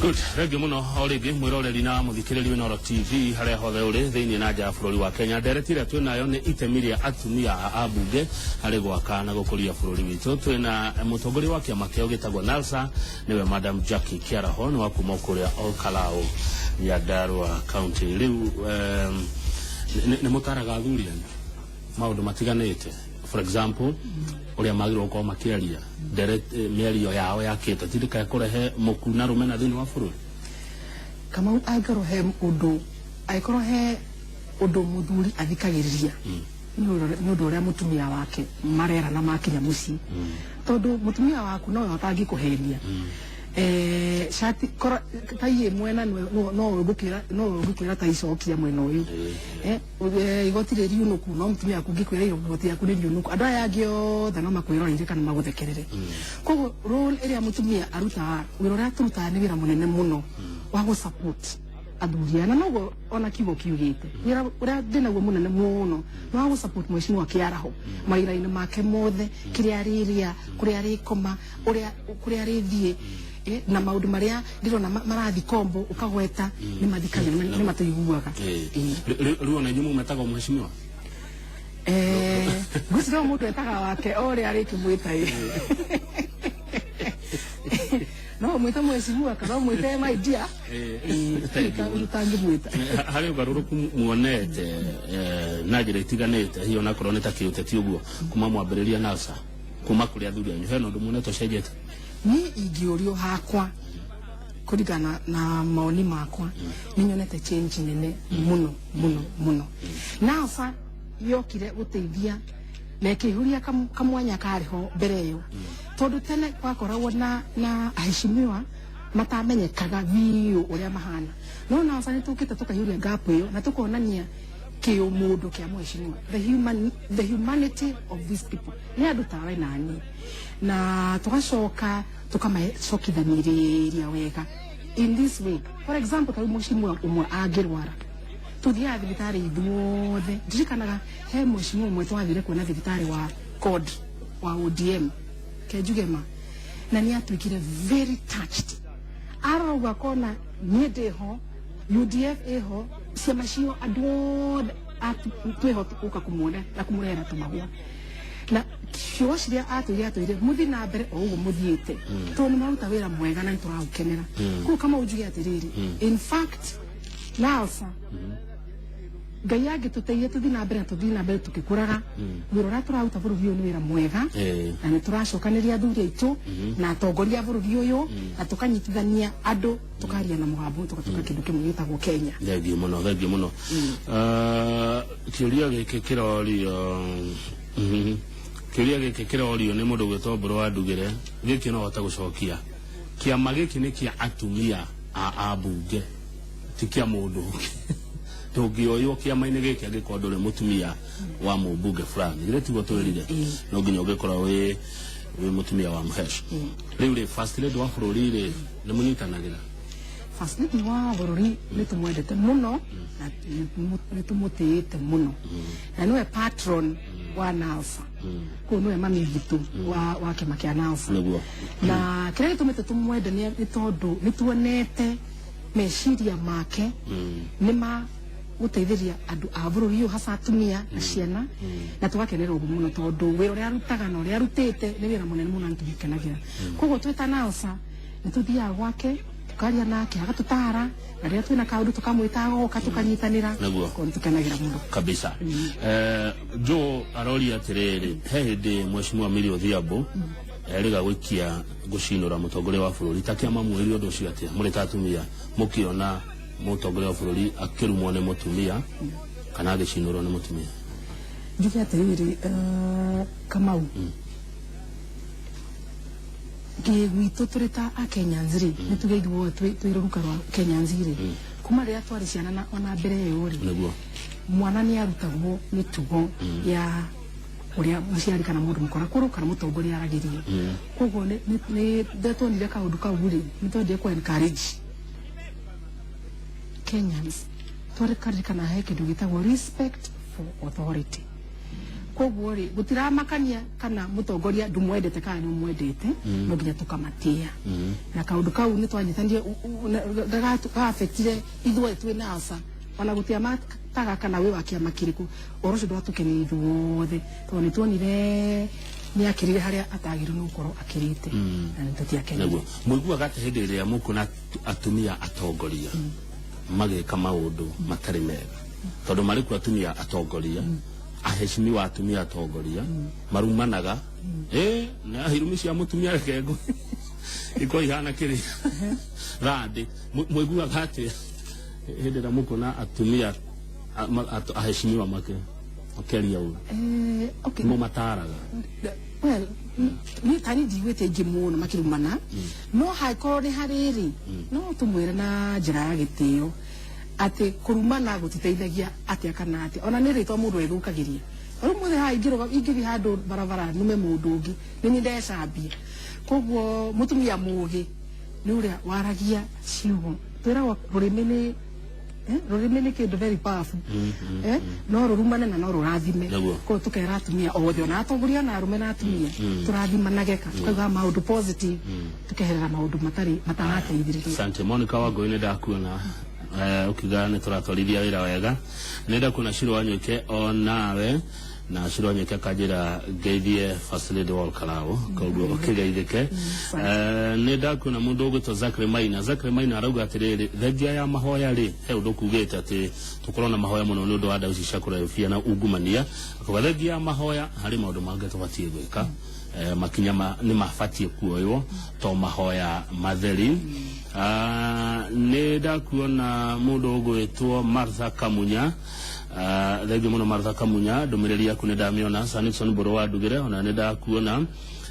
Good, thengiũ mũno o rĩngĩ mwĩroreri na mũthikĩrĩri Inooro TV harĩa hothe ũrĩ thĩinĩ na nja ya bũrũri wa Kenya. Ndereti ĩrĩa twĩ nayo nĩ itemi rĩa atumia a ambunge harĩ gwaka na gũkũria bũrũri witũ. Twĩ na mũtongoria wa kĩama kĩao gĩtagwo NALSA, nĩwe Madam Jackie Kiaraho, nĩ wa kuma kũrĩa Olkalau, Nyandarua County. Rĩu nĩ mũtaraga athuri anyu maũndũ matiganĩte, for example ũrĩa magĩrĩirwo gũkorwo makĩaria mĩario yao ya kĩũteti ndĩkae kũrehe mũku na rũmena thĩinĩ wa bũrũri. Kamau, angĩkorwo he ũndũ, angĩkorwo he ũndũ mũthuri athikagĩrĩria, nĩ ũndũ ũrĩa mũtumia wake marerana makinya mũciĩ, tondũ mũtumia waku nowe ũtangĩkũhenia. Shati korwo tai ĩ mwena, no ũngĩkwĩra tai cokia mwena ũyũ. Igoti rĩ riunũku, no mũtumia waku ũngĩkwĩra igoti rĩaku nĩ riunũku. Andũ aya angĩ othe no makwĩroreire kana magũthekerere. Koguo role ĩrĩa mũtumia arutaga, wĩra ũrĩa tũrutaga nĩ wĩra mũnene mũno wa gũ support athuri aya, na noguo ona kiugo kiugĩte, wĩra ũrĩa ndĩnaguo mũnene mũno nĩ wa gũ support mheshimiwa Kĩaraho mawĩra-inĩ make mothe, kĩrĩa arĩrĩa, kũrĩa arĩkoma, ũrĩa kũrĩa arĩthiĩ, na maũndũ marĩa ndĩrona marathi kombo ũkagweta nĩ mathikagĩra, nĩ matũiguaga. Rĩu ona inyuĩ mumetagwo mheshimiwa? Ngwĩciria o mũndũ etaga wake o ũrĩa arĩkĩmwĩta ĩ. No ũmwĩte mheshimiwa kana ũmwĩte my dear. Ũtangĩmwĩta. Harĩ ũgarũrũku muonete na njĩra itiganĩte, hihi onakorwo nĩ ta kĩũteti ũguo, kuma mwambĩrĩria NALSA, kuma kũrĩ athuri anyu, hena ũndũ muonete ũcenjete? Niĩ ingĩũrio hakwa, kũringana na maoni makwa, nĩ nyonete change nene mũno mũno mũno. NALSA yokire gũteithia na ĩkĩihũria kamwanya karĩ ho mbere ĩyo, tondũ tene gwakoragwo na aheshimiwa matamenyekaga biũ ũrĩa mahana, no NALSA nĩ tũkĩte tũkaihũria gap ĩyo na tũkonania kĩũmũndũ kĩa mheshimiwa, the humanity of these people, nĩ andũ tawe nani, na tũgacoka tũkamacokithanĩrĩria wega in this way. For example, tarĩu mheshimiwa ũmwe angĩrwara, tũthiaga thibitarĩ ithuothe. Ndirikanaga he mheshimiwa ũmwe twathire kuona thibitarĩ wa CORD wa ODM kenjuge ma, na nĩ atuĩkire very touched arora ũguo akona niĩ ndĩho, UDF ĩho, ciama cio, andũ othe twĩho gũka kũmuona na kũmũrehera tũmahũa, na ciugo ciria atwĩire, "Mũthiĩ na mbere o ũguo mũthiĩte, tondũ nĩ maruta wĩra mwega na nĩ tũraũkenera." Koguo kama njuge atĩrĩrĩ, in fact NALSA, Ngai angĩtũteithia tũthiĩ na mbere na tũthiĩ na mbere tũgĩkũraga, wĩra ũrĩa tũraruta bũrũri ũyũ nĩ wĩra mwega, na nĩ tũracokanĩria athuri aitũ na atongoria a bũrũri ũyũ na tũkanyitithania andũ, tũkaria na mũgambo, tũgatuĩka kĩndũ kĩmwe gĩtagwo Kenya. Thengiũ mũno, thengiũ mũno. Kĩũria gĩkĩ kĩrorio nĩ mũndũ gwĩtwo Mbũrũ wa Ndugĩre. Gĩkĩ no hote gũcokia. Kĩama gĩkĩ nĩ kĩa atumia a ambunge, ti kĩa mũndũ ũngĩ. Ndũngĩoywo kĩama-inĩ gĩkĩ angĩkorwo ndũrĩ mũtumia wa mũmbunge fulani. Githĩ tiguo twĩrire? No nginya ũngĩkorwo wĩ mũtumia wa mhesh. Rĩu rĩ, first lady wa bũrũri rĩ, nĩ mũnyitanagĩra? First lady wa bũrũri nĩ tũmwendete mũno na nĩ tũmũtĩĩte mũno, na nĩwe patron wa NALSA, koguo nĩwe mami witũ wa kĩama kĩa NALSA. Na kĩrĩa gĩtũmĩte tũmwende nĩ tondũ nĩ tuonete meciria make nĩ ma gũteithĩria andũ a bũrũri ũyũ, hasa atumia na ciana, na tũgakenera ũguo mũno, tondũ wĩra ũrĩa arutaga na ũrĩa arutĩte nĩ wĩra mũnene mũno na nĩtũgĩkenagĩra. Koguo twĩ ta NALSA nĩ tũthiaga gwake, tũkaria nake, agatũtara, na rĩrĩa twĩna kaũndũ tũkamwĩta agoka, tũkanyitanĩra. Koguo nĩ tũkenagĩra mũno. Kabisa. Joe aroria atĩrĩrĩ, he hĩndĩ mheshimiwa Millie Odhiambo erĩga gũikia gũcinũra mũtongoria wa bũrũri, ta kĩama mwĩrĩ ũndũ ũcio atĩa mũrĩ ta atumia, mũkĩona mũtongoria wa bũrũri akĩrumwo nĩ mũtumia kana agĩcinũrwo nĩ mũtumia? Njuge atĩrĩrĩ, Kamau, gĩ gwitũ tũrĩ ta akenyans rĩ, nĩ tuge ithuothe twĩ rũruka rwa Kenyans rĩ, kuma rĩrĩa twarĩ ciana na ona mbere ĩyo rĩ, mwana nĩ arutagwo mĩtugo ya ũrĩa mũciari kana mũndũ mũkorakũrũ kana mũtongoria aragĩrio. Koguo nĩ tuonire kaũndũ kau rĩ, nĩ twendire kũ encourage Kenyans twarĩkaririkana he kĩndũ gĩtagwo respect for authority. Koguo rĩ, gũtiramakania kana mũtongoria ndũmwendete kana nĩ ũmwendete, no nginya tũkamatĩa. Na kaũndũ kau nĩ twanyitanire, gaaffectire ithuothe twĩ NASA, ona gũtiamataga kana wĩ wa kĩama kĩrĩkũ. Ũhoro ũcio ndwatũkenirie ithuothe, tondũ nĩ tuonire nĩ akĩrire harĩa atagĩrĩirwo nĩ gũkorwo akĩrĩte, na nĩ tũtiakenire. Nĩguo mũiguaga atĩ hĩndĩ ĩrĩa mũkuona atumia atongoria magĩka maũndũ matarĩ mega, tondũ marĩ kuo atumia atongoria, aheshimiwa atumia atongoria marumanaga, na irumi cia mũtumia reke ngũ ikorwo ihana kĩrĩ thandĩ. Mũiguaga atĩ hĩndĩ ĩrĩa mũkuona atumia aheshimiwa makĩaria ũru? Okay. Mũmataraga? Well, niĩ tani ndiguĩte ingĩ mũno makĩrumana, no hangĩkorwo nĩ harĩ rĩ, no tũmwĩre na njĩra ya gĩtĩo atĩ kũrumana gũtiteithagia atĩa kana atĩa, ona nĩ rĩtwa mũndũ ethũkagĩria. Rĩu mũthĩ haha ingĩrũga, ingĩthiĩ handũ barabara nume mũndũ ũngĩ, nĩ niĩ ndecambia. Koguo mũtumia mũgĩ nĩ ũrĩa waragia ciugo. Twĩragwo rũrĩmĩ nĩ rũrĩmĩ nĩ kĩndũ very powerful, no rũrumane na no rũrathime. Koguo tũkera atumia othe, ona atongoria na arũme na atumia, tũrathimanage ka tukauga maũndũ positive, tukeherera maũndũ matarĩ matarateithĩrĩria. Asante Monica Wangũi, nĩ ndakuona ukiuga nĩ tũratwarithia wĩra wega. Nĩ ndakuona Shiro Wanyuike o nawe, na Shiro Wanyuike akanjĩra ngeithie First Lady wa Olkalou, koguo ũkĩgeithĩke. Nĩ ndakuona mũndũ ũgwĩtwo Zachary Maina. Zachary Maina arauga atĩrĩrĩ, thengia ya mahoya rĩ, he ũndũ kugĩte atĩ tũkorwo na mahoya mũno nĩ ũndũ wa ndawa ici cia kũrebia na ungumania. Akauga thengia ya mahoya harĩ maũndũ mangĩ tũbatiĩ gwĩka, makinya nĩ mabatiĩ kuoywo to mahoya matheri. Nĩ ndakuona mũndũ ũgwĩtwo Martha Kamunya. Thengiũ mũno Martha Kamunya, ndũmĩrĩri yaku nĩ ndamĩona. Sir Nixon Mbũrũ wa Ndugĩre, ona nĩ ndakuona.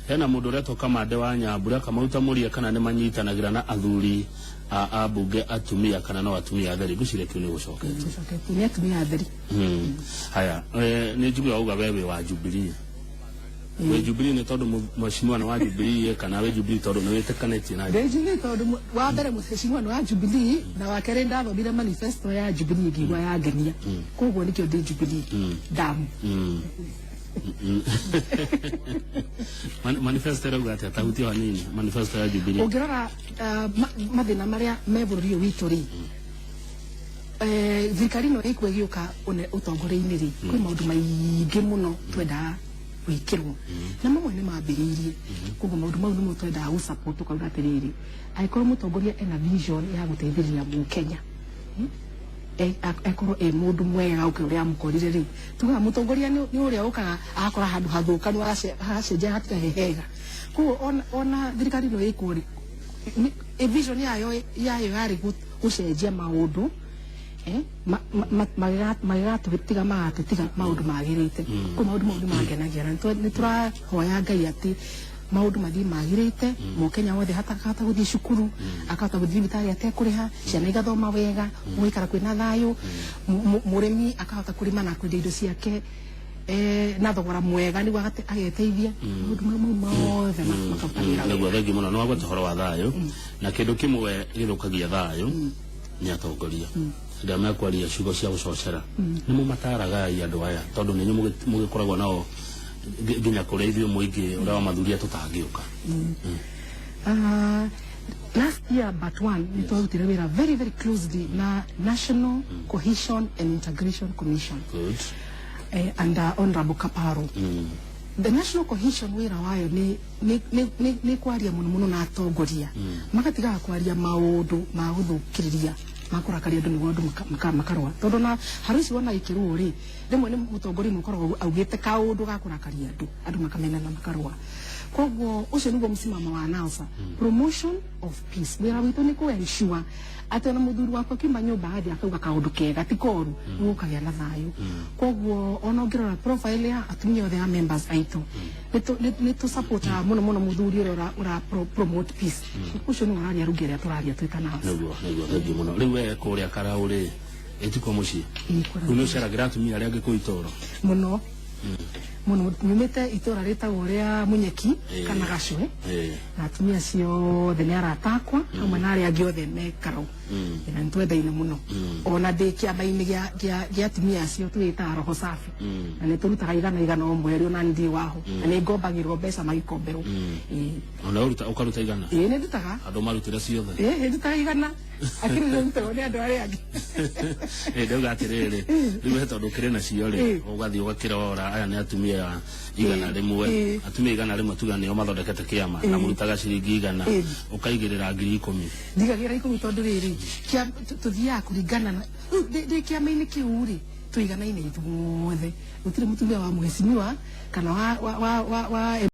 Hena mũndũ ũretwo Kamande wa Nyambura Kamau, Tamũria kana nĩ manyitanagĩra na athuri a ambunge atumia kana no atumia atheri. Ngwĩciria kĩu nĩ gũcoketie. Tũcoketie, nĩ atumia atheri. Haya, nĩ njiguaga uga we wĩ wa Jubilee. Wĩ Jubilee nĩ tondũ mheshimiwa nĩ wa Jubilee, kana wĩ Jubilee tondũ nĩ wĩtĩkanĩtie na? Ndĩ Jubilee tondũ wa mbere mũheshimiwa nĩ wa Jubilee, na wa kerĩ ndathomire manifesto ya Jubilee ngĩigua yangenia, koguo nĩkĩo ndĩ Jubilee damu. Manifesto ĩrauga atĩa? Tahutia hanini manifesto ya Jubilee. Ũngĩrora mathĩna marĩa me bũrũri ũyũ witũ rĩ, thirikari ĩno ĩkuo ĩgĩũka ũtongoria-inĩ rĩ, kwĩ maũndũ maingĩ mũno twendaga gwĩkĩrwo, na mamwe nĩ mambĩrĩirie. Koguo maũndũ mau nĩmo twendaga gũsupport, tũkauga atĩrĩrĩ, angĩkorwo mũtongoria ena vision ya gũteithĩrĩria mũkenya, ekorwo e mũndũ mwega gũkĩra ũrĩa amũkorire rĩ, tugaga mũtongoria nĩ ũrĩa ũkaga agakora handũ hathũkanu, agacenjia hatiga he hega. Koguo ona thirikari ĩno ĩkuo rĩ, vision yayo yarĩ gũcenjia maũndũ, magĩgatũtiga magatũtiga maũndũ magĩrĩte. Koguo maũndũ mau nĩ mangenagia, na nĩ tũrahoya Ngai atĩ maũndũ mathiĩ magĩrĩte, mũkenya wothe akahota gũthiĩ cukuru, akahota gũthiĩ thibitarĩ atekũrĩha, ciana igathoma wega, gũgaikara kwĩna thayũ, mũrĩmi akahota kũrĩma na kwendia indo ciake na thogora mwega nĩguo ageteithia. Maũndũ mau mothe makaruta wĩra Nĩguo wega. Thengiũ mũno. Nĩ wagweta ũhoro wa thayũ, na kĩndũ kĩmwe gĩthũkagia thayũ nĩ atongoria hĩndĩ ĩrĩa mekwaria ciugo cia gũcocera. Nĩ mũmataragai andũ aya, tondũ nĩ inyuĩ mũgĩkoragwo nao nginya kũrĩa ithuĩ mũingĩ ũrĩa wa mathuria tũtangĩũka? Last year but one, nĩ twarutire wĩra very very closely na National Cohesion and Integration Commission under Honorable Kaparo. The National Cohesion wĩra wayo nĩ kwaria mũno mũno na atongoria, magatigaga kwaria maũndũ ma gũthũkĩrĩria, makũrakaria andũ, nĩguo andũ makarũa, tondũ na haru ici wona ikĩrũo rĩ, rĩmwe nĩ mũtongoria ũmwe ũkoragwo augĩte kaũndũ ga kũrakaria andũ, andũ makamenana, makarũa. Koguo ũcio nĩguo msimamo wa NASA, promotion of peace. Wĩra witũ nĩ kũ ensure atĩ ona mũthuri wakwa akiuma nyũmba athiĩ akauga kaũndũ kega ti koru, nĩgũkagĩa na thayũ. Koguo ona ũngĩrora profile ya atumia othe a members aitũ, nĩ tũsupportaga mũno mũno mũthuri ũrĩa ũra promote peace. Ũcio nĩwe ũraria rũngĩ ĩrĩa tũraria twĩ ta NASA. Nĩguo, thengiũ mũno. Rĩu we kũrĩa Karaũ rĩ, ĩtiko mũciĩ? Ĩĩ, kũrĩa. Rĩu nĩ ũceragĩra atumia arĩa angĩ kũu itũũra? Mũno. Muno nyumite itura ritagwo ria Munyeki kana Gacwe na atumia acio othe nĩ arata akwa hamwe na arĩa angĩ othe me Karau na nĩtwendaine mũno. Ona ndĩ kĩama-inĩ gĩa atumia acio twĩtaga Roho Safi na nĩ tũrutaga igana igana o mweri, ona ndiĩ waho na nĩ ngombagĩrwo mbeca magĩkomberwo. Ona ũruta ũkaruta igana? Ĩĩ, nĩ ndutaga. Andũ marutĩre ciothe? Ĩĩ, ndutaga igana akĩrĩ nĩrutagwo nĩ andũ arĩa angĩ. Ndauga atĩrĩrĩ, rĩu he tondũ ũkĩrĩ nacio rĩ, ũgathiĩ ũgakĩrora aya nĩ atumia 100, atumia 100 tuga nĩo mathondekete kĩama na mũrutaga ciringi 100, ũkaigĩrĩra 10,000. Ndigagĩra 10 tondũ rĩrĩ tũthiaga kũringana na ndĩ kĩama-inĩ kĩu rĩ, tũiganaine ithuothe, gũtirĩ mũtumia wa mheshimiwa kana wa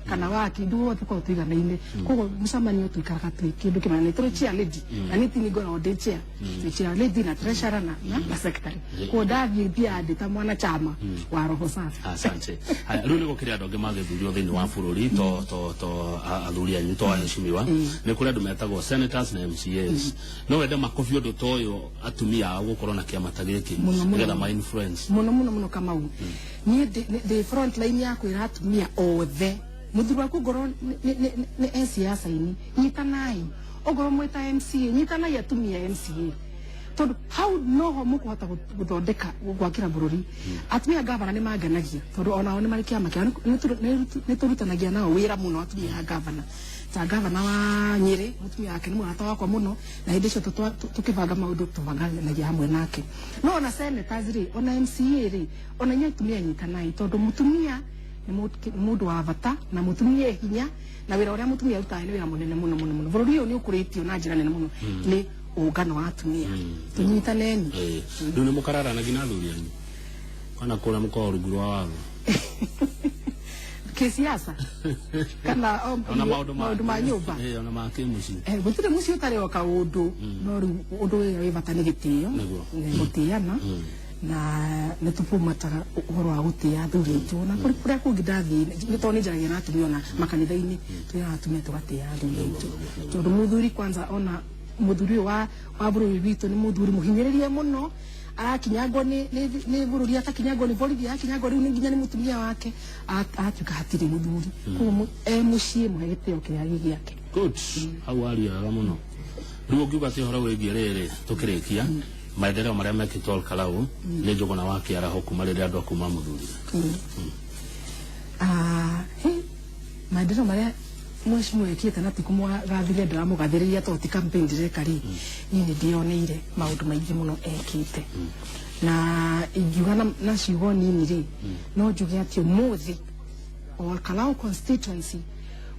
kana wa kindu wothe korwo tuiganaine. Koguo mucemanio tuikaraga twi kindu kimwe na turi chair lady na ni tini ngoragwo ndi chair, twi chair lady na treasurer na secretary. Koguo ndathiĩ thiaga ndĩ ta mwana chama wa Roho Safi. Asante. Haya, rĩu nĩ gũkĩrĩ andũ angĩ magĩthurio thĩinĩ wa bũrũri to athuri anyu to aheshimiwa, nĩ kũrĩ andũ metagwo senators na MCAs. No wende makobi ũndũ ta ũyũ atumia ao gũkorwo na kĩama ta gĩkĩ nĩgetha ma influence? Mũno mũno mũno, Kamau. Niĩ ndĩ front line ya kwĩra atumia othe, mũthuri waku ngorwo nĩ e siasa-inĩ, nyitanai. Ongorwo mwĩ ta MCA, nyitanai atumia MCA, tondũ hau noho mũkũhota gũthondeka gwakĩra bũrũri. Atumia gavana nĩ mangenagia tondũ onao nĩ marĩ kĩama kĩao, nĩ tũrutanagia nao wĩra mũno. Atumia a gavana ta gavana wa Nyĩrĩ, mũtumia wake nĩ mũrata wakwa mũno, na hĩndĩ icio tũkĩbanga maũndũ tũbanganagia hamwe nake. No ona senators rĩ, ona MCA rĩ, ona inyuĩ atumia nyitanai, tondũ mũtumia nĩ mũndũ wa bata na mũtumia e hinya, na wĩra ũrĩa mũtumia arutaga nĩ wĩra mũnene mũno mũno mũno. Bũrũri ũyũ nĩ ũkũrĩtio na njĩra nene mũno nĩ ũngano wa atumia. Tũnyitaneni. Rĩu nĩ mũkararanagia na athuri anyu kana kũrĩa mũkoragwo rungu rwa watho? Kĩsiasa kana ona maũndũ maũndũ ma nyũmba? Ona ma kĩmũciĩ. Gũtirĩ mũciĩ ũtarĩ o kaũndũ, no rĩu ũndũ ũrĩa wĩ bata nĩ gĩtĩo, nĩ gũtĩana, na nĩ tũbumataga ũhoro wa gũtĩa athuri aitũ na kũrĩa kũngĩ ndathiĩ, nĩ tondũ nĩ njaragia na atumia ona makanitha-inĩ, twĩraga atumia tũgatĩa athuri aitũ, tondũ mũthuri kwanza, ona mũthuri ũyũ wa bũrũri witũ nĩ mũthuri mũhinyĩrĩrie mũno, arakinyangwo nĩ bũrũri, akakinyangwo nĩ borithi, arakinyangwo rĩu nĩ nginya nĩ mũtumia wake, atuĩka hatirĩ mũthuri. Koguo e mũciĩ mũhe gĩtĩo kĩrĩa gĩ gĩake. Good, hau waria wega mũno. Rĩu ũngiuga atĩ ũhoro wĩgiĩ rĩrĩ, tũkĩrĩkia, maendeleo marĩa mekĩtwo Olkalau nĩ Njũgũna wa Kĩaraho kuma rĩrĩa andũ aku mamũthurire? Maendeleo marĩa mheshimiwa ekĩte, na ti kũmũgathĩrĩria ndĩramũgathĩrĩria tondũ ti campaign ndĩreka rĩ, niĩ nĩ ndĩyoneire maũndũ maingĩ mũno ekĩte, na ingiuga na ciugo nini rĩ, no njuge atĩ ũmũthĩ Olkalau constituency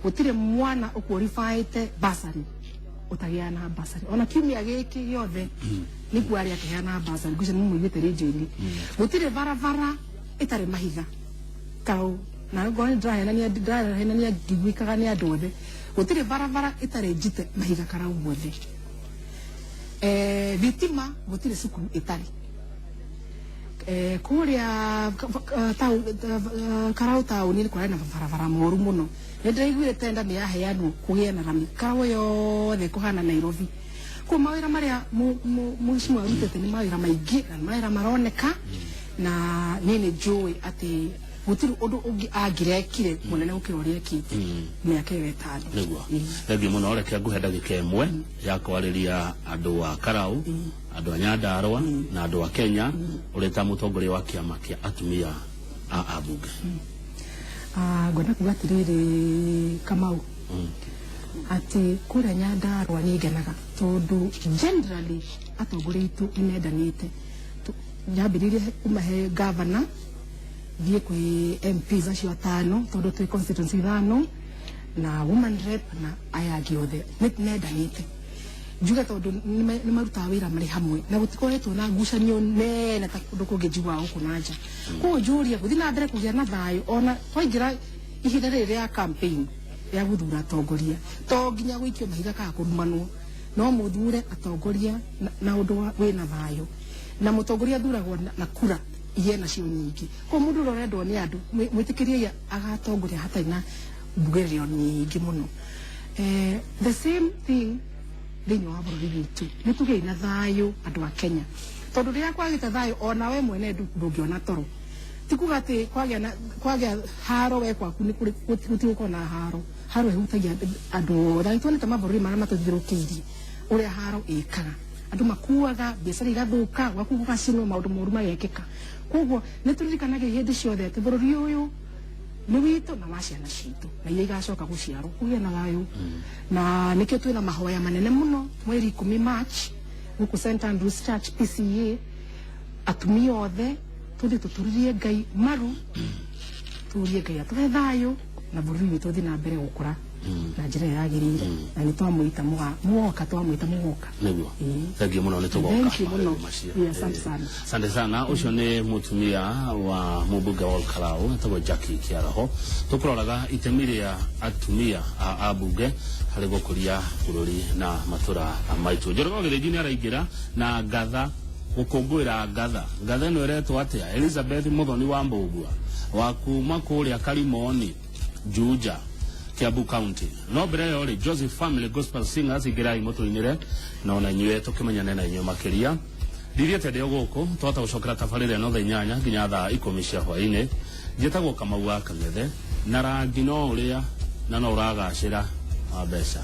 gũtirĩ mwana ũqualifyĩte bursary ũtagĩaga na bursary. Ona kiumia gĩkĩ gĩothe nĩkuo arĩa akĩheana bursary, ngwĩciria nĩ mũiguĩte rĩndiũ-inĩ. Gũtirĩ barabara ĩtarĩ mahiga Karau, na ngorwo nĩ ndĩrahenania ngĩiguĩkaga nĩ andũ othe, gũtirĩ barabara ĩtarĩ njite mahiga Karau guothe. Thitima gũtirĩ cukuru ĩtarĩ kũrĩa Karau taũni nĩ kũrarĩ na barabara moru mũno. Nĩ ndĩraiguire tenda nĩ yaheanwo kũgĩe na rami Karau yothe kũhana Nairobi. Koguo mawĩra marĩa mheshimiwa arutĩte nĩ mawĩra maingĩ na nĩ mawĩra maroneka, na niĩ nĩ njũĩ atĩ gũtirĩ ũndũ ũngĩ angĩrekire mũnene gũkĩra ũrĩa ekĩte mĩaka ĩyo 5. Nĩguo, thengiũ mũno. Reke nguhe ndagĩka 1 ya kwarĩria andũ a Karau, andũ a Nyandarũa na andũ a Kenya, ũrĩ ta mũtongoria wa kĩama kĩa atumia a ambunge. Ngwenda kuga atĩrĩrĩ, Kamau, atĩ kũrĩa Nyandarũa nĩ ngenaga tondũ generally atongoria aitũ nĩ mendanĩte. Nyambĩrĩirie kuma he governor, thiĩ kwĩ MPs acio atano, tondũ twĩ constituency 5, na woman rep na aya angĩ othe nĩ mendanĩte, njuge tondũ nĩ marutaga wĩra marĩ hamwe na gũtikoretwo na ngucanio nene ta kũndũ kũngĩ njiguaga gũkũ na nja. Koguo njũrie gũthiĩ na mbere kũgĩa na thayũ ona twaingĩra ihinda rĩrĩ rĩa campaign rĩa gũthura atongoria. To nginya gũikio mahiga kana kũrumanwo, no mũthure atongoria na ũndũ wĩna thayũ, na mũtongoria athuragwo na kura iria nacio nyingĩ. Koguo mũndũ ũrĩa ũrendwo nĩ andũ mwĩtĩkĩrie agatongoria hatarĩ na mbugĩrĩrio nyingĩ mũno. The same thing thĩinĩ wa bũrũri witũ, nĩ tũgĩi na thayũ andũ a Kenya, tondũ rĩrĩa kwagĩte thayũ ona we mwene ndũngĩona toro. Ti kuga atĩ kwagĩa na kwagĩa haro we kwaku nĩ kũrĩ gũtigũkorwo na haro. Haro ĩhutagia andũ othe. Nĩ tuonete mabũrũri marĩa matũthiũrũrũkĩirie ũrĩa haro ĩkaga, andũ makuaga, biacara igathũka, gwaku gũgacinwo, maũndũ moru magekĩka. Koguo nĩ tũririkanage hĩndĩ ciothe atĩ bũrũri ũyũ nĩ witũ na wa ciana citũ na iria igacoka gũciarwo, kũgĩe na thayũ. Na nĩkĩo twĩna mahoya manene mũno mweri 10 March gũkũ St Andrews Church PCA. Atumia othe tũthiĩ tũturirie Ngai maru, turie Ngai atũhe thayũ na bũrũri witũ ũthiĩ na mbere gũkũra na njĩra ĩrĩa yagĩrĩire. Na nĩ twamwĩta mũgoka, twamwĩta mũgoka. Nĩguo. Ĩĩ. Thank you mũno, nĩ tũgoka. Thank you mũno. Macio. Yeah, asante sana. Asante sana. Ũcio nĩ mũtumia wa mũmbunge wa Olkalau etagwo Jackie Kiaraho, tũkũroraga itemi rĩa atumia a ambunge harĩ gũkũria bũrũri na matũra maitũ. Njoroge wa Gĩthĩnji nĩ araingĩra na ngatha gũkũngũĩra ngatha. Ngatha ĩno ĩretwo atĩa? Elizabeth Muthoni wa Mbũgua wa kuma kũrĩa Karimoni, Juja, Kiambu County. No mbere ĩyo rĩ, Joseph Family Gospel Singers, ingĩrai mũtũinĩre na ona inyuĩ tũkĩmenyane na inyuĩ makĩria. Ndiriĩte ndĩ o gũkũ, twahota gũcokera tabarĩra ĩno thaa 8 nginya thaa 10 cia hwaĩ-inĩ. Njĩtagwo Kamau wa Kang'ethe, na rangi no ũrĩa na no ũragacĩra wa mbeca.